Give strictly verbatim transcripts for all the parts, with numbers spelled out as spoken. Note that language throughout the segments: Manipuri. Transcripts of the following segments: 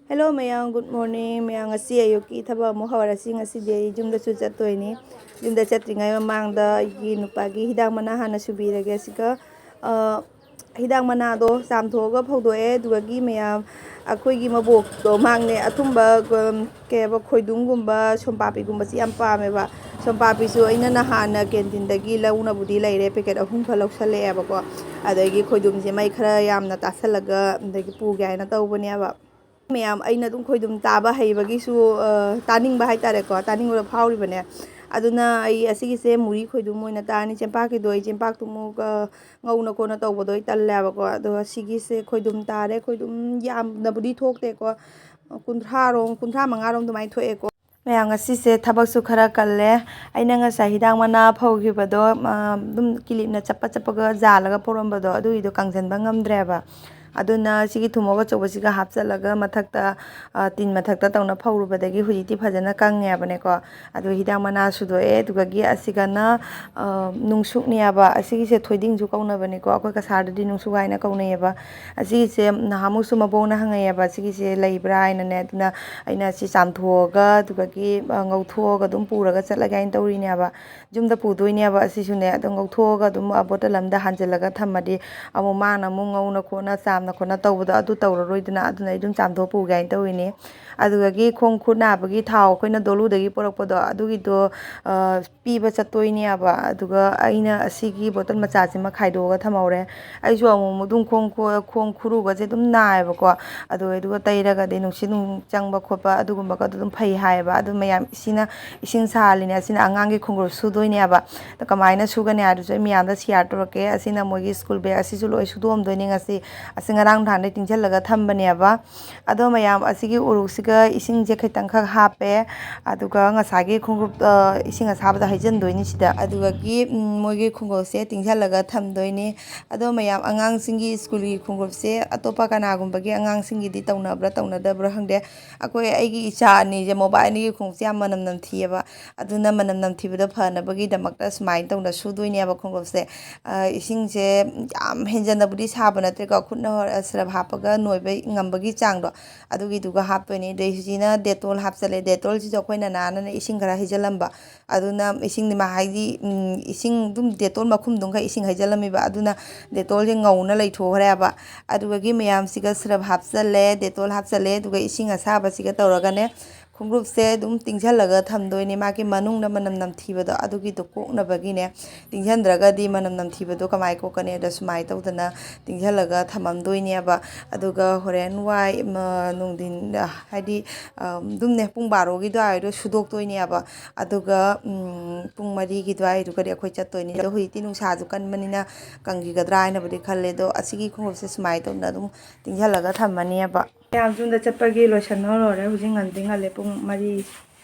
Hello ꯃꯌꯥꯝ, good morning꯫ ꯃꯌꯥꯝ, ꯉꯁꯤ ꯑꯌꯨꯛꯀꯤ ꯊꯕꯛ ꯑꯃꯨꯛ ꯍꯧꯔꯁꯤ꯫ ꯉꯁꯤꯗꯤ ꯑꯩ ꯌꯨꯝꯗꯁꯨ ꯆꯠꯇꯣꯏꯅꯤ꯫ ꯌꯨꯝꯗ ꯆꯠꯇ꯭ꯔꯤꯉꯩ ꯃꯃꯥꯡꯗ ꯑꯩꯒꯤ ꯅꯨꯄꯥꯒꯤ ꯍꯤꯗꯥꯛ ꯃꯅꯥ ꯍꯥꯟꯅ ꯁꯨꯕꯤꯔꯒꯦ꯫ ꯑꯁꯤꯒ, ꯑ, ꯍꯤꯗꯥꯛ ꯃꯅꯥꯗꯣ ꯆꯥꯝꯊꯣꯛꯑꯒ ꯐꯧꯗꯣꯛꯑꯦ꯫ ꯑꯗꯨꯗꯒꯤ ꯃꯌꯥꯝ, ꯑꯩꯈꯣꯏꯒꯤ ꯃꯕꯣꯛꯇꯣ ꯃꯥꯡꯅꯦ ꯑꯊꯨꯝꯕ, ꯀꯩ ꯍꯥꯏꯕ, ꯈꯣꯏꯗꯨꯝꯒꯨꯝꯕ, ꯁꯣꯝꯄꯥꯛꯄꯤꯒꯨꯝꯕꯁꯤ ꯌꯥꯝ ꯄꯥꯝꯃꯦꯕ꯫ ꯁꯣꯝꯄꯥꯛꯄꯤꯁꯨ ꯑꯩꯅ ꯅꯍꯥꯟꯅ ꯀꯦꯟꯇꯤꯟꯗꯒꯤ ꯂꯧꯅꯕꯨꯗꯤ ꯂꯩꯔꯦ, ꯄꯦꯀꯦꯠ ꯑꯍꯨꯝ ꯈꯔ ꯂꯧꯁꯜꯂꯛꯑꯦꯕꯀꯣ꯫ ꯑꯗꯒꯤ ꯈꯣꯏꯗꯨꯝꯁꯦ ꯃꯩ ꯈꯔ ꯌꯥꯝꯅ ꯇꯥꯁꯜꯂꯒ ꯑꯗꯒꯤ ꯄꯨꯒꯦ ꯍꯥꯏꯅ ꯇꯧꯕꯅꯦꯕ꯫ ꯃꯌꯥꯝ, ꯑꯩꯅ ꯑꯗꯨꯝ ꯈꯣꯏꯗꯨꯝ ꯆꯥꯕ ꯍꯩꯕꯒꯤꯁꯨ, ꯑ, ꯇꯥꯅꯤꯡꯕ ꯍꯥꯏꯇꯥꯔꯦꯀꯣ, ꯇꯥꯅꯤꯡꯕꯗꯣ ꯐꯥꯎꯔꯤꯕꯅꯦ꯫ ꯑꯗꯨꯅ ꯑꯩ ꯑꯁꯤꯒꯤꯁꯦ ꯃꯨꯔꯤ ꯈꯣꯏꯗꯨꯝ ꯑꯣꯏꯅ ꯇꯥꯔꯅꯤ꯫ ꯆꯦꯡꯄꯥꯛꯀꯤꯗꯣ ꯑꯩ ꯆꯦꯡꯄꯥꯛꯇꯨꯃꯨꯛ, ꯑ, ꯉꯧꯅ ꯈꯣꯠꯅ ꯇꯧꯕꯗꯣ ꯑꯩ ꯇꯜꯂꯦꯕꯀꯣ꯫ ꯑꯗꯣ ꯑꯁꯤꯒꯤꯁꯦ ꯈꯣꯏꯗꯨꯝ ꯇꯥꯔꯦ꯫ ꯈꯣꯏꯗꯨꯝ ꯌꯥꯝꯅꯕꯨꯗꯤ ꯊꯣꯛꯇꯦꯀꯣ, ꯀꯨꯟꯊ꯭ꯔꯥꯔꯣꯝ, ꯀꯨꯟꯊ꯭ꯔꯥ ꯃꯉꯥꯔꯣꯝ ꯑꯗꯨꯃꯥꯏꯅ ꯊꯣꯛꯑꯦꯀꯣ꯫ ꯃꯌꯥꯝ, ꯉꯁꯤꯁꯦ ꯊꯕꯛꯁꯨ ꯈꯔ ꯀꯜꯂꯦ꯫ ꯑꯩꯅ ꯉꯁꯥꯏ ꯍꯤꯗꯥꯛ ꯃꯅꯥ ꯐꯧꯈꯤꯕꯗꯣ, ꯑ, ꯑꯗꯨꯝ ꯀꯤꯂꯤꯞꯅ ꯆꯞꯄ ꯆꯞꯄꯒ ꯖꯥꯜꯂꯒ ꯄꯣꯔꯝꯕꯗꯣ, ꯑꯗꯨꯒꯤꯗꯣ ꯀꯪꯁꯤꯟꯕ ꯉꯝꯗ꯭ꯔꯦꯕ꯫ ꯑꯗꯨꯅ ꯁꯤꯒꯤ ꯊꯨꯝꯃꯣꯛ ꯑꯆꯧꯕꯁꯤꯒ ꯍꯥꯞꯆꯤꯜꯂꯒ ꯃꯊꯛꯇ, ꯑ, ꯇꯤꯟ ꯃꯊꯛꯇ ꯇꯧꯅ ꯐꯧꯔꯨꯕꯗꯒꯤ ꯍꯧꯖꯤꯛꯇꯤ ꯐꯖꯅ ꯀꯪꯉꯦ ꯍꯥꯏꯕꯅꯦꯀꯣ꯫ ꯑꯗꯨ ꯍꯤꯗꯥꯛ ꯃꯅꯥ ꯁꯨꯗꯣꯛꯑꯦ꯫ ꯑꯗꯨꯗꯒꯤ ꯑꯁꯤꯒꯅ, ꯑ, ꯅꯨꯡꯁꯨꯛꯅꯦꯕ꯫ ꯑꯁꯤꯒꯤꯁꯦ ꯊꯣꯏꯗꯤꯡꯁꯨ ꯀꯧꯅꯕꯅꯤꯀꯣ, ꯑꯩꯈꯣꯏ ꯀꯁꯥꯔꯗꯗꯤ ꯅꯨꯡꯁꯨꯛ ꯍꯥꯏꯅ ꯀꯧꯅꯩꯌꯦꯕ꯫ ꯑꯁꯤꯒꯤꯁꯦ ꯅꯍꯥꯟꯃꯨꯛꯁꯨ ꯃꯕꯣꯛꯅ ꯍꯪꯉꯛꯑꯦꯕ, "ꯁꯤꯒꯤꯁꯦ ꯂꯩꯕ꯭ꯔꯥ?" ꯍꯥꯏꯅꯅꯦ꯫ ꯑꯗꯨꯅ ꯑꯩꯅ ꯁꯤ ꯆꯥꯝꯊꯣꯛꯑꯒ, ꯑꯗꯨꯗꯒꯤ, ꯑ, ꯉꯧꯊꯣꯛꯑꯒ ꯑꯗꯨꯝ ꯄꯨꯔꯒ ꯆꯠꯂꯒꯦ ꯍꯥꯏꯅ ꯇꯧꯔꯤꯅꯦꯕ꯫ ꯌꯨꯝꯗ ꯄꯨꯗꯣꯏꯅꯦꯕ ꯑꯁꯤꯁꯨꯅꯦ꯫ ꯑꯗꯣ ꯉꯧꯊꯣꯛꯑꯒ ꯑꯗꯨꯝ, ꯑ, ꯕꯣꯇꯜ ꯑꯃꯗ ꯍꯥꯟꯖꯤꯜꯂꯒ ꯊꯝꯃꯗꯤ ꯑꯃꯨꯛ ꯃꯥꯅ ꯑꯃꯨꯛ ꯉꯧꯅ ꯈꯣꯠꯅ ꯆꯥꯝꯅ ꯈꯣꯠꯅ ꯇꯧꯕꯗꯣ ꯑꯗꯨ ꯇꯧꯔꯔꯣꯏꯗꯅ꯫ ꯑꯗꯨꯅ ꯑꯩ ꯑꯗꯨꯝ ꯆꯥꯝꯊꯣꯛꯑ ꯄꯨꯒꯦ ꯍꯥꯏꯅ ꯇꯧꯔꯤꯅꯦ꯫ ꯑꯗꯨꯗꯒꯤ ꯈꯣꯡ ꯈꯨꯠ ꯅꯥꯕꯒꯤ ꯊꯥꯎ ꯑꯩꯈꯣꯏꯅ ꯗꯣꯂꯨꯗꯒꯤ ꯄꯨꯔꯛꯄꯗꯣ ꯑꯗꯨꯒꯤꯗꯣ, ꯑ, ꯄꯤꯕ ꯆꯠꯇꯣꯏꯅꯦꯕ꯫ ꯑꯗꯨꯒ ꯑꯩꯅ ꯑꯁꯤꯒꯤ ꯕꯣꯇꯜ ꯃꯆꯥꯁꯤꯃ ꯈꯥꯏꯗꯣꯛꯑꯒ ꯊꯝꯍꯧꯔꯦ꯫ ꯑꯩꯁꯨ ꯑꯃꯨꯛ ꯑꯃꯨꯛ ꯑꯗꯨꯝ ꯈꯣꯡ ꯈꯨ-, ꯈꯣꯡ ꯈꯨꯔꯨꯒꯁꯦ ꯑꯗꯨꯝ ꯅꯥꯏꯌꯦꯕꯀꯣ꯫ ꯑꯗꯨ, ꯑꯗꯨꯒ ꯇꯩꯔꯒꯗꯤ ꯅꯨꯡꯁꯤꯠ ꯅꯨꯡ ꯆꯪꯕ ꯈꯣꯠꯄ ꯑꯗꯨꯒꯨꯝꯕꯒ ꯑꯗꯨꯝ ꯐꯩ ꯍꯥꯏꯌꯦꯕ꯫ ꯑꯗꯨ ꯃꯌꯥꯝ, ꯁꯤꯅ ꯏꯁꯤꯡ ꯁꯥꯍꯜꯂꯤꯅꯦ꯫ ꯑꯁꯤꯅ ꯑꯉꯥꯡꯒꯤ ꯈꯣꯡꯎꯞ ꯁꯨꯗꯣꯏꯅꯦꯕ꯫ ꯑꯗꯣ ꯀꯃꯥꯏꯅ ꯁꯨꯒꯅꯤ ꯍꯥꯏꯗꯨꯁꯨ ꯑꯩ ꯃꯌꯥꯝꯗ share ꯇꯧꯔꯛꯀꯦ꯫ ꯑꯁꯤꯅ ꯃꯣꯏꯒꯤ school bag, ꯑꯁꯤꯁꯨ ꯂꯣꯏ ꯁꯨꯗꯣꯛꯑꯝꯗꯣꯏꯅꯦ ꯉꯁꯤ꯫ ꯑꯁꯤ ꯉꯔꯥꯡ ꯅꯍꯥꯟꯗꯩ ꯇꯤꯡꯁꯤꯜꯂꯒ ꯊꯝꯕꯅꯦꯕ꯫ ꯑꯗꯣ ꯃꯌꯥꯝ, ꯑꯁꯤꯒꯤ ꯎꯔꯨꯛꯁꯤꯒ ꯏꯁꯤꯡꯁꯦ ꯈꯤꯇꯪꯈꯛ ꯍꯥꯞꯄꯦ꯫ ꯑꯗꯨꯒ ꯉꯁꯥꯏꯒꯤ ꯈꯣꯡꯎꯞ, ꯑ, ꯏꯁꯤꯡ ꯑꯁꯥꯕꯗ ꯍꯩꯖꯤꯟꯗꯣꯏꯅꯤ ꯁꯤꯗ꯫ ꯑꯗꯨꯗꯒꯤ, ꯎꯝ, ꯃꯣꯏꯒꯤ ꯈꯣꯡꯎꯞꯁꯦ ꯇꯤꯡꯁꯤꯜꯂꯒ ꯊꯝꯗꯣꯏꯅꯤ꯫ ꯑꯗꯣ ꯃꯌꯥꯝ, ꯑꯉꯥꯡꯁꯤꯡꯒꯤ schoolꯒꯤ ꯈꯣꯡꯎꯞꯁꯦ ꯑꯇꯣꯞꯄ ꯀꯅꯥꯒꯨꯝꯕꯒꯤ ꯑꯉꯥꯡꯁꯤꯡꯒꯤꯗꯤ ꯇꯧꯅꯕ꯭ꯔꯥ ꯇꯧꯅꯗꯕ꯭ꯔꯥ ꯈꯪꯗꯦ꯫ ꯑꯩꯈꯣꯏ, ꯑꯩꯒꯤ ꯏꯆꯥ ꯑꯅꯤꯁꯦ ꯃꯣꯕꯥꯏꯜ ꯑꯅꯤꯒꯤ ꯈꯣꯡꯎꯞꯁꯦ ꯌꯥꯝ ꯃꯅꯝ ꯅꯝꯊꯤꯑꯕ꯫ ꯑꯗꯨꯅ ꯃꯅꯝ ꯅꯝꯊꯤꯕꯗꯣ ꯐꯅꯕꯒꯤꯗꯃꯛꯇ ꯁꯨꯃꯥꯏꯅ ꯇꯧꯅ ꯁꯨꯗꯣꯏꯅꯦꯕ ꯈꯣꯡꯎꯞꯁꯦ꯫ ꯑ, ꯏꯁꯤꯡꯁꯦ ꯌꯥꯝ ꯍꯦꯟꯖꯟꯅꯕꯨꯗꯤ ꯁꯥꯕ ꯅꯠꯇ꯭ꯔꯦꯀꯣ, ꯈꯨꯠꯅ ꯁꯔꯞ ꯍꯥꯞꯄꯒ ꯅꯣꯏꯕ ꯉꯝꯕꯒꯤ ꯆꯥꯡꯗꯣ, ꯑꯗꯨꯒꯤꯗꯨꯒ ꯍꯥꯞꯇꯣꯏꯅꯦ꯫ ꯑꯗꯩ ꯍꯧꯖꯤꯛꯅ ꯗꯦꯇꯣꯜ ꯍꯥꯞꯆꯜꯂꯦ꯫ ꯗꯦꯇꯣꯜꯁꯤꯁꯨ ꯑꯩꯈꯣꯏꯅ ꯅꯥꯟꯅ ꯏꯁꯤꯡ ꯈꯔ ꯍꯩꯖꯤꯜꯂꯝꯕ, ꯑꯗꯨꯅ ꯏꯁꯤꯡꯗꯤ ꯃꯥ ꯍꯥꯏꯗꯤ, ꯎꯝ, ꯏꯁꯤꯡ ꯑꯗꯨꯝ ꯗꯦꯇꯣꯜ ꯃꯈꯨꯝꯗꯨꯝꯈꯛ ꯏꯁꯤꯡ ꯍꯩꯖꯤꯜꯂꯝꯃꯤꯕ, ꯑꯗꯨꯅ ꯗꯦꯇꯣꯜꯁꯦ ꯉꯧꯅ ꯂꯩꯊꯣꯛꯈ꯭ꯔꯦꯕ꯫ ꯑꯗꯨꯒꯤ ꯃꯌꯥꯝꯁꯤꯒ ꯁꯔꯞ ꯍꯥꯞꯆꯜꯂꯦ, ꯗꯦꯇꯣꯜ ꯍꯥꯞꯆꯜꯂꯦ, ꯑꯗꯨꯒ ꯏꯁꯤꯡ ꯑꯁꯥꯕꯁꯤꯒ ꯇꯧꯔꯒꯅꯦ, ꯈꯣꯡꯎꯞꯁꯦ ꯑꯗꯨꯝ ꯇꯤꯡꯁꯜꯂꯒ ꯊꯝꯗꯣꯏꯅꯦ꯫ ꯃꯥꯒꯤ ꯃꯅꯨꯡꯗ ꯃꯅꯝ ꯅꯝꯊꯤꯕꯗꯣ ꯑꯗꯨꯒꯤꯗꯣ ꯀꯣꯛꯅꯕꯒꯤꯅꯦ꯫ ꯇꯤꯡꯁꯤꯟꯗ꯭ꯔꯒꯗꯤ ꯃꯅꯝ ꯅꯝꯊꯤꯕꯗꯣ ꯀꯃꯥꯏ ꯀꯣꯛꯀꯅꯤ? ꯑꯗ ꯁꯨꯃꯥꯏꯅ ꯇꯧꯗꯅ ꯇꯤꯡꯁꯤꯜꯂꯒ ꯊꯝꯃꯝꯗꯣꯏꯅꯦꯕ꯫ ꯑꯗꯨꯒ ꯍꯣꯔꯦꯟ ꯋꯥꯏ, ꯃ, ꯅꯨꯡꯊꯤꯟ, ꯍꯥꯏꯗꯤ, ꯑ, ꯑꯗꯨꯝꯅꯦ, ꯄꯨꯡ ꯕꯥꯔꯣꯒꯤ ꯑꯗꯨꯋꯥꯏꯗꯣ ꯁꯨꯗꯣꯛꯇꯣꯏꯅꯦꯕ꯫ ꯑꯗꯨꯒ, ꯎꯝ, ꯄꯨꯡ ꯃꯔꯤꯒꯤ ꯑꯗꯨꯋꯥꯏꯗꯨꯒꯗꯤ ꯑꯩꯈꯣꯏ ꯆꯠꯇꯣꯏꯅꯤ꯫ ꯑꯗꯣ ꯍꯧꯖꯤꯛꯇꯤ ꯅꯨꯡꯁꯥꯁꯨ ꯀꯟꯕꯅꯤꯅ ꯀꯪꯈꯤꯒꯗ꯭ꯔꯥ ꯍꯥꯏꯅꯕꯨꯗꯤ ꯈꯜꯂꯦ꯫ ꯑꯗꯣ ꯑꯁꯤꯒꯤ ꯈꯣꯡꯎꯞꯁꯦ ꯁꯨꯃꯥꯏꯅ ꯇꯧꯗꯅ ꯑꯗꯨꯝ ꯇꯤꯡꯁꯤꯜꯂꯒ ꯊꯝꯃꯅꯦꯕ꯫ ꯃꯌꯥꯝ ꯌꯨꯝꯗ ꯆꯠꯄꯒꯤ ꯂꯣꯏꯁꯟꯅ ꯂꯣꯏꯔꯦ꯫ ꯍꯧꯖꯤꯛ ꯉꯟꯗꯤ ꯉꯜꯂꯦ, ꯄꯨꯡ ꯃꯔꯤ,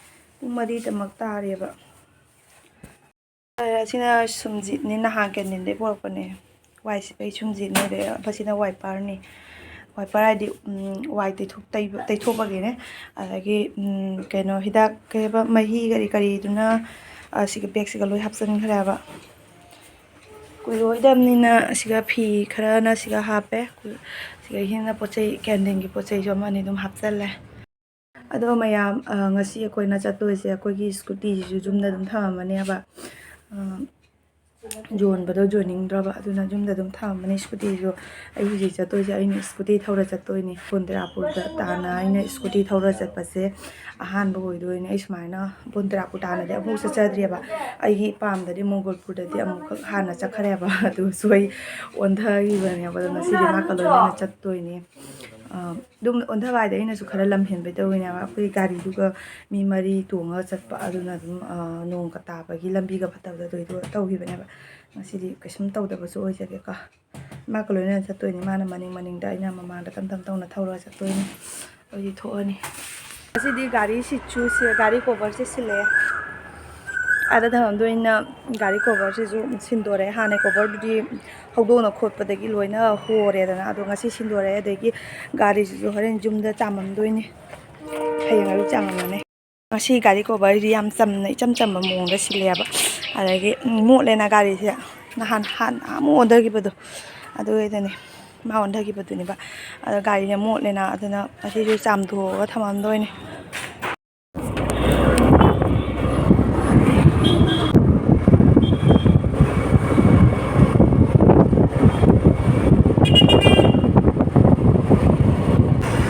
ꯄꯨꯡ ꯃꯔꯤꯗꯃꯛ ꯇꯥꯔꯦꯕ꯫ ꯑꯁꯤꯅ ꯁꯨꯝꯖꯤꯠꯅꯤ, ꯅꯍꯥꯟ ꯀꯦꯟꯇꯤꯟꯗꯩ ꯄꯨꯔꯛꯄꯅꯦ꯫ ꯋꯥꯏ ꯁꯤꯠꯄꯩ ꯁꯨꯝꯖꯤꯠꯅꯤ꯫ ꯑꯗꯩ ꯃꯁꯤꯅ ꯋꯥꯏꯄꯔꯅꯤ꯫ ꯋꯥꯏꯄꯔ ꯍꯥꯏꯗꯤ, ꯎꯝ, ꯋꯥꯏ ꯇꯩꯊꯣꯛ-, ꯇꯩꯕ-, ꯇꯩꯊꯣꯛꯄꯒꯤꯅꯦ꯫ ꯑꯗꯒꯤ, ꯎꯝ, ꯀꯩꯅꯣ, ꯍꯤꯗꯥꯛ, ꯀꯩ ꯍꯥꯏꯕ, ꯃꯍꯤ ꯀꯔꯤ ꯀꯔꯤꯗꯨꯅ, ꯑ, ꯁꯤꯒꯤ ꯕꯦꯒꯁꯤꯒ ꯂꯣꯏ ꯍꯥꯞꯆꯤꯟꯈ꯭ꯔꯦꯕ꯫ ꯀꯨꯏꯔꯣꯏꯗꯕꯅꯤꯅ ꯁꯤꯒ ꯐꯤ ꯈꯔꯅ ꯁꯤꯒ ꯍꯥꯞꯄꯦ꯫ ꯁꯤꯒ ꯍꯦꯟꯅ ꯄꯣꯠ ꯆꯩ, ꯀꯦꯟꯇꯤꯟꯒꯤ ꯄꯣꯠ ꯆꯩꯁꯨ ꯑꯃ ꯑꯅꯤ ꯑꯗꯨꯝ ꯍꯥꯞꯆꯜꯂꯦ꯫ ꯑꯗꯣ ꯃꯌꯥꯝ, ꯑ, ꯉꯁꯤ ꯑꯩꯈꯣꯏꯅ ꯆꯠꯇꯣꯏꯁꯦ, ꯑꯩꯈꯣꯏꯒꯤ ꯁ꯭ꯀꯨꯇꯤꯁꯤꯁꯨ ꯌꯨꯝꯗ ꯑꯗꯨꯝ ꯊꯝꯃꯝꯃꯅꯦꯕ꯫ ꯑ, ꯌꯣꯟꯕꯗꯣ ꯌꯣꯟꯅꯤꯡꯗ꯭ꯔꯕ, ꯑꯗꯨꯅ ꯌꯨꯝꯗ ꯑꯗꯨꯝ ꯊꯝꯃꯝꯃꯅꯤ ꯁ꯭ꯀꯨꯇꯤꯁꯨ꯫ ꯑꯩ ꯍꯧꯖꯤꯛ ꯆꯠꯇꯣꯏꯁꯦ, ꯑꯩꯅ ꯁ꯭ꯀꯨꯇꯤ ꯊꯧꯔ ꯆꯠꯇꯣꯏꯅꯤ꯫ ꯕꯣꯟꯗꯤꯔꯥꯄꯨꯔꯗ ꯇꯥꯟꯅ ꯑꯩꯅ ꯁ꯭ꯀꯨꯇꯤ ꯊꯧꯔ ꯆꯠꯄꯁꯦ ꯑꯍꯥꯟꯕ ꯑꯣꯏꯗꯣꯏꯅꯦ꯫ ꯑꯩ ꯁꯨꯃꯥꯏꯅ ꯕꯣꯟꯗꯤꯔꯥꯄꯨꯔ ꯇꯥꯟꯅꯗꯤ ꯑꯃꯨꯛ ꯆꯠꯆꯗ꯭ꯔꯤꯑꯕ꯫ ꯑꯩꯒꯤ ꯏꯄꯥꯝꯗꯗꯤ ꯃꯣꯡꯒꯣꯜꯄꯨꯔꯗꯗꯤ ꯑꯃꯨꯛꯈꯛ ꯍꯥꯟꯅ ꯆꯠꯈ꯭ꯔꯦꯕ꯫ ꯑꯗꯨꯁꯨ ꯑꯩ ꯑꯣꯟꯊꯈꯤꯕꯅꯦꯕ꯫ ꯑꯗꯣ ꯉꯁꯤꯗꯤ ꯃꯥ ꯀꯂꯣꯏꯅ ꯆꯠꯇꯣꯏꯅꯦ꯫ ꯑ, ꯑꯗꯨꯝ ꯑꯣꯟꯊꯕ ꯍꯥꯏꯗꯤ ꯑꯩꯅꯁꯨ ꯈꯔ ꯂꯝ ꯍꯦꯟꯕꯩ ꯇꯧꯔꯤꯅꯦꯕ꯫ ꯑꯩꯈꯣꯏ ꯒꯥꯔꯤꯗꯨꯒ ꯃꯤ ꯃꯔꯤ ꯇꯣꯡꯉꯒ ꯆꯠꯄ, ꯑꯗꯨꯅ ꯑꯗꯨꯝ, ꯑ, ꯅꯣꯡꯒ ꯇꯥꯕꯒꯤ ꯂꯝꯕꯤꯒ ꯐꯠꯇꯕꯗ ꯑꯗꯨꯏꯗꯣ ꯇꯧꯈꯤꯕꯅꯦꯕ꯫ ꯉꯁꯤꯗꯤ ꯀꯩꯁꯨꯝ ꯇꯧꯗꯕꯁꯨ ꯑꯣꯏꯖꯒꯦꯀꯣ꯫ ꯃꯥꯒ ꯂꯣꯏꯅꯅ ꯆꯠꯇꯣꯏꯅꯤ꯫ ꯃꯥꯅ ꯃꯅꯤꯡ ꯃꯅꯤꯡꯗ, ꯑꯩꯅ ꯃꯃꯥꯡꯗ ꯇꯞ ꯇꯞ ꯇꯧꯅ ꯊꯧꯔꯒ ꯆꯠꯇꯣꯏꯅꯤ꯫ ꯑꯩꯗꯤ ꯊꯣꯛꯑꯅꯤ꯫ ꯉꯁꯤꯗꯤ ꯒꯥꯔꯤ ꯁꯤꯠꯁꯨ ꯁꯤ-, ꯒꯥꯔꯤ ꯀꯣꯚꯔꯁꯦ ꯁꯤꯜꯂꯛꯑꯦ꯫ ꯑꯥꯗ ꯊꯝꯃꯝꯗꯣꯏꯅ ꯒꯥꯔꯤ ꯀꯣꯚꯔꯁꯤꯁꯨ ꯁꯤꯟꯗꯣꯔꯛꯑꯦ꯫ ꯍꯥꯟꯅ ꯀꯣꯚꯔꯗꯨꯗꯤ ꯍꯧꯗꯣꯡꯅ ꯈꯣꯠꯄꯗꯒꯤ ꯂꯣꯏꯅ ꯍꯣꯔꯦꯗꯅ꯫ ꯑꯗꯣ ꯉꯁꯤ ꯁꯤꯟꯗꯣꯔꯛꯑꯦ꯫ ꯑꯗꯒꯤ ꯒꯥꯔꯤꯁꯤꯁꯨ ꯍꯣꯔꯦꯟ ꯌꯨꯝꯗ ꯆꯥꯝꯃꯝꯗꯣꯏꯅꯤ꯫ ꯍꯌꯦꯡ ꯑꯌꯨꯛ ꯆꯥꯝꯃꯝꯃꯅꯤ꯫ ꯉꯁꯤ ꯒꯥꯔꯤ ꯀꯣꯚꯔꯁꯤ ꯌꯥꯝ ꯆꯝꯅ, ꯏꯆꯝ ꯆꯝꯕ ꯃꯑꯣꯡꯗ ꯁꯤꯜꯂꯦꯕ꯫ ꯑꯗꯒꯤ, ꯎꯝ, ꯃꯣꯠꯂꯦꯅ ꯒꯥꯔꯤꯁꯦ ꯅꯍꯥꯟ, ꯍꯥꯟꯅ ꯑꯃꯨꯛ ꯑꯣꯟꯊꯈꯤꯕꯗꯣ ꯑꯗꯨ ꯑꯣꯏꯗꯅꯤ꯫ ꯃꯥ ꯑꯣꯟꯊꯈꯤꯕꯗꯨꯅꯦꯕ꯫ ꯑꯗꯣ ꯒꯥꯔꯤꯁꯦ ꯃꯣꯠꯂꯦꯅ, ꯑꯗꯨꯅ ꯑꯁꯤꯁꯨ ꯆꯥꯝꯊꯣꯛꯑꯒ ꯊꯝꯃꯝꯗꯣꯏꯅꯦ꯫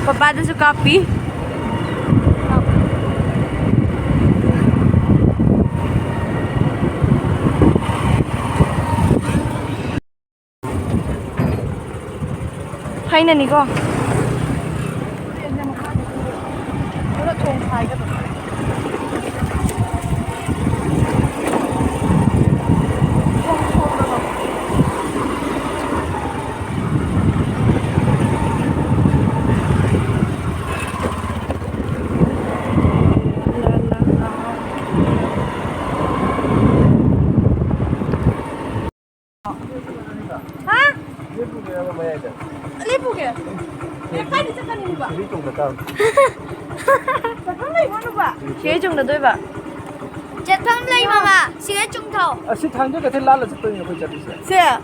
ꯄꯄꯥꯗꯁꯨ ꯀꯥꯞꯄꯤ꯫ ꯍꯩꯅꯅꯤꯀꯣ꯫ ꯍꯥ? ꯂꯦꯞꯄꯨꯒꯦ? ꯑꯦ, ꯀꯥꯏꯗ ꯆꯠꯀꯅꯤ ꯅꯨꯄꯥ? ꯆꯠꯐꯝ ꯂꯩꯕ꯭ꯔꯣ ꯅꯨꯄꯥ? ꯁꯤꯗ ꯆꯣꯡꯊꯗꯣꯏꯕ꯫ ꯆꯠꯐꯝ ꯂꯩ, ꯃꯃꯥ꯫ ꯁꯤꯗ ꯆꯣꯡꯊꯧ꯫ ꯑꯁꯤ ꯊꯥꯡꯖ ꯀꯩꯊꯦꯜ ꯂꯥꯜꯂ ꯆꯠꯇꯣꯏꯅꯦ ꯑꯩꯈꯣꯏ ꯆꯠꯂꯤꯁꯦ꯫ ꯁꯦ? ꯑꯥ꯫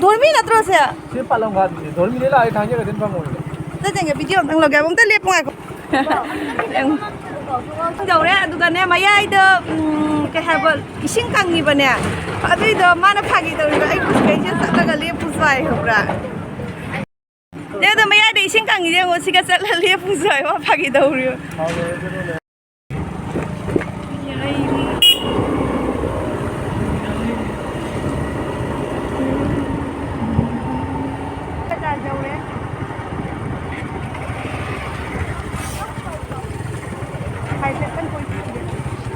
ꯙꯣꯔꯃꯤ ꯅꯠꯇ꯭ꯔꯣ ꯁꯦ? ꯁꯤ ꯄꯥꯂꯪ ꯐꯥꯠꯅꯦ꯫ ꯙꯣꯔꯃꯤꯗꯩ ꯂꯥꯛꯑꯗꯤ ꯊꯥꯡꯖ ꯀꯩꯊꯦꯜ ꯐꯪꯉꯣꯏꯕ꯫ ꯆꯠꯇꯦꯡꯒꯦ, video ꯑꯝꯇꯪ ꯂꯧꯒꯦ꯫ ꯑꯃꯨꯛꯇ ꯂꯦꯞꯄꯨ ꯉꯥꯏꯈꯣ꯫ ꯌꯧꯔꯦ, ꯑꯗꯨꯒꯅꯦ, ꯃꯌꯥꯏꯗ, ꯎꯝ, ꯀꯩ ꯍꯥꯏꯕ, ꯏꯁꯤꯡ ꯀꯪꯉꯤꯕꯅꯦ꯫ ꯑꯗꯨꯏꯗꯣ ꯃꯥꯅ ꯐꯥꯒꯤ ꯇꯧꯔꯤꯕ, ꯑꯩ ꯄꯨꯁꯤꯈꯩꯁꯦ ꯆꯠꯂꯒ ꯂꯦꯞꯄꯨꯁꯨ ꯍꯥꯏ, ꯈꯪꯕ꯭ꯔꯥ? ꯅꯦ, ꯑꯗꯣ ꯃꯌꯥꯏꯗ ꯏꯁꯤꯡ ꯀꯪꯉꯤ ꯌꯦꯡꯉꯣ, ꯁꯤꯒ ꯆꯠꯂ ꯂꯦꯞꯄꯨꯁꯨ ꯍꯥꯏꯕ ꯐꯥꯒꯤ ꯇꯧꯔꯤꯕ꯫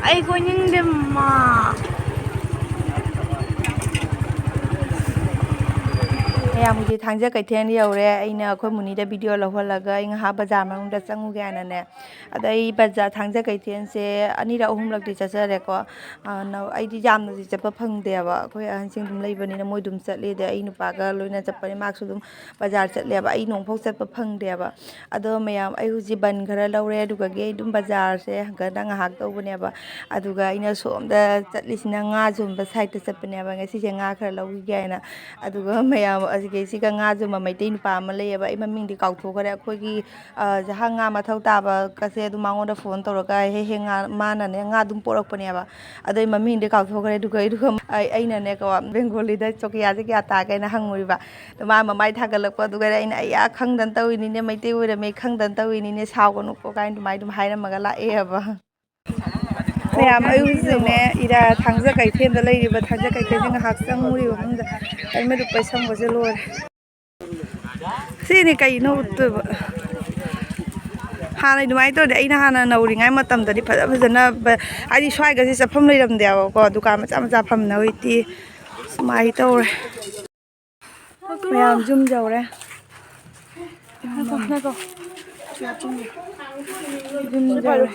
ꯑꯩ ꯀꯣꯏꯅꯤꯡꯗꯦ, ꯃꯃꯥ꯫ ꯃꯌꯥꯝꯒꯤ ꯊꯥꯡꯖ ꯀꯩꯊꯦꯜ ꯌꯧꯔꯦ꯫ ꯑꯩꯅ ꯑꯩꯈꯣꯏ ꯃꯨꯅꯤꯗ video ꯂꯧꯍꯜꯂꯒ ꯑꯩ ꯉꯥꯏꯍꯥꯛ ꯕꯖꯥꯔ ꯃꯅꯨꯡꯗ ꯆꯪꯉꯨꯒꯦ ꯍꯥꯏꯅꯅꯦ꯫ ꯑꯗ ꯑꯩ ꯕꯖꯥꯔ, ꯊꯥꯡꯖ ꯀꯩꯊꯦꯜꯁꯦ ꯑꯅꯤꯔꯛ ꯑꯍꯨꯝꯂꯛꯇꯤ ꯆꯠꯆꯔꯦꯀꯣ꯫ ꯑ, ꯅ-, ꯑꯩꯗꯤ ꯌꯥꯝꯅꯗꯤ ꯆꯠꯄ ꯐꯪꯗꯦꯕ꯫ ꯑꯩꯈꯣꯏ ꯑꯍꯟꯁꯤꯡ ꯑꯗꯨꯝ ꯂꯩꯕꯅꯤꯅ ꯃꯣꯏ ꯑꯗꯨꯝ ꯆꯠꯂꯤ꯫ ꯑꯗꯩ ꯑꯩ ꯅꯨꯄꯥꯒ ꯂꯣꯏꯅ ꯆꯠꯄꯅꯤ, ꯃꯥꯁꯨ ꯑꯗꯨꯝ ꯕꯖꯥꯔ ꯆꯠꯂꯦꯕ꯫ ꯑꯩ ꯅꯣꯡꯐꯥꯎ ꯆꯠꯄ ꯐꯪꯗꯦꯕ꯫ ꯑꯗꯣ ꯃꯌꯥꯝ, ꯑꯩ ꯍꯧꯖꯤꯛ ꯕꯟ ꯈꯔ ꯂꯧꯔꯦ, ꯑꯗꯨꯒꯒꯤ ꯑꯩ ꯑꯗꯨꯝ ꯕꯖꯥꯔꯁꯦ ꯍꯪꯀꯠ ꯍꯟꯗ ꯉꯥꯏꯍꯥꯛ ꯇꯧꯕꯅꯦꯕ꯫ ꯑꯗꯨꯒ ꯑꯩꯅ ꯁꯣꯝꯗ ꯆꯠꯂꯤꯁꯤꯅ ꯉꯥ ꯌꯣꯟꯕ side ꯇ ꯆꯠꯄꯅꯦꯕ, ꯉꯁꯤꯁꯦ ꯉꯥ ꯈꯔ ꯂꯧꯈꯤꯒꯦ ꯍꯥꯏꯅ꯫ ꯑꯗꯨꯒ ꯃꯌꯥꯝ ꯑꯁꯤ ꯁꯤꯒ ꯉꯥꯁꯨ ꯑꯃ ꯃꯩꯇꯩ ꯅꯨꯄꯥ ꯑꯃ ꯂꯩꯌꯦꯕ, ꯑꯩ ꯃꯃꯤꯡꯗꯤ ꯀꯥꯎꯊꯣꯛꯈ꯭ꯔꯦ꯫ ꯑꯩꯈꯣꯏꯒꯤ, ꯑ, ꯖꯍꯥ ꯉꯥ ꯃꯊꯧ ꯇꯥꯕꯒꯁꯦ ꯑꯗꯨꯝ ꯃꯉꯣꯟꯗ ꯐꯣꯟ ꯇꯧꯔꯒ ꯍꯦꯛ ꯍꯦꯛ ꯉꯥ, ꯃꯥꯅꯅꯦ ꯉꯥ ꯑꯗꯨꯝ ꯄꯣꯔꯛꯄꯅꯦꯕ꯫ ꯑꯗꯣ ꯑꯩ ꯃꯃꯤꯡꯗꯤ ꯀꯥꯎꯊꯣꯛꯈ꯭ꯔꯦ꯫ ꯑꯗꯨꯒ ꯑꯩꯗꯨꯒ ꯑꯩ, ꯑꯩꯅꯅꯦꯀꯣ, ꯕꯦꯡꯒꯣꯂꯤꯗ ꯆꯧꯀꯤꯌꯥꯁꯦ ꯀꯌꯥ ꯇꯥꯒꯦꯅ ꯍꯪꯉꯨꯔꯤꯕ꯫ ꯑꯗꯣ ꯃꯥ ꯃꯃꯥꯏ ꯊꯥꯒꯠꯂꯛꯄ, ꯑꯗꯨꯒ ꯑꯩꯅ, "ꯑꯩꯌꯥ, ꯈꯪꯗꯅ ꯇꯧꯔꯤꯅꯤꯅꯦ, ꯃꯩꯇꯩ ꯑꯣꯏꯔꯝꯃꯦ, ꯈꯪꯗꯅ ꯇꯧꯔꯤꯅꯤꯅꯦ, ꯁꯥꯎꯒꯅꯨꯀꯣ" ꯀꯥꯏꯅ ꯑꯗꯨꯃꯥꯏꯅ ꯑꯗꯨꯝ ꯍꯥꯏꯔꯝꯃꯒ ꯂꯥꯛꯑꯦꯕ꯫ ꯃꯌꯥꯝ, ꯑꯩ ꯍꯧꯖꯤꯛꯅꯦ ꯏꯔꯥ ꯊꯥꯡꯖ ꯀꯩꯊꯦꯜꯗ ꯂꯩꯔꯤꯕ, ꯊꯥꯡꯖ ꯀꯩꯊꯦꯜꯁꯦ ꯉꯥꯏꯍꯥꯛ ꯆꯪꯉꯨꯔꯤꯕ ꯃꯅꯨꯡꯗ ꯑꯩ ꯃꯗꯨ ꯄꯩꯁꯪꯕꯁꯦ ꯂꯣꯏꯔꯦ꯫ ꯁꯤꯅꯤ ꯀꯩꯅꯣ ꯎꯠꯇꯣꯏꯕ? ꯍꯥꯟꯅ ꯑꯗꯨꯃꯥꯏꯅ ꯇꯧꯔꯗꯤ, ꯑꯩꯅ ꯍꯥꯟꯅ ꯅꯧꯔꯤꯉꯩ ꯃꯇꯝꯗꯗꯤ ꯐꯖ ꯐꯖꯅ ꯕ-, ꯍꯥꯏꯗꯤ ꯁ꯭ꯋꯥꯏꯒꯁꯦ ꯆꯠꯐꯝ ꯂꯩꯔꯝꯗꯦꯕꯀꯣ, ꯗꯨꯀꯥꯟ ꯃꯆꯥ ꯃꯆꯥ ꯐꯝꯅ꯫ ꯍꯧꯖꯤꯛꯇꯤ ꯁꯨꯃꯥꯏꯅ ꯇꯧꯔꯦ꯫ ꯃꯌꯥꯝ ꯌꯨꯝ ꯌꯧꯔꯦ꯫ ꯌꯨꯝ ꯌꯧꯔꯦ꯫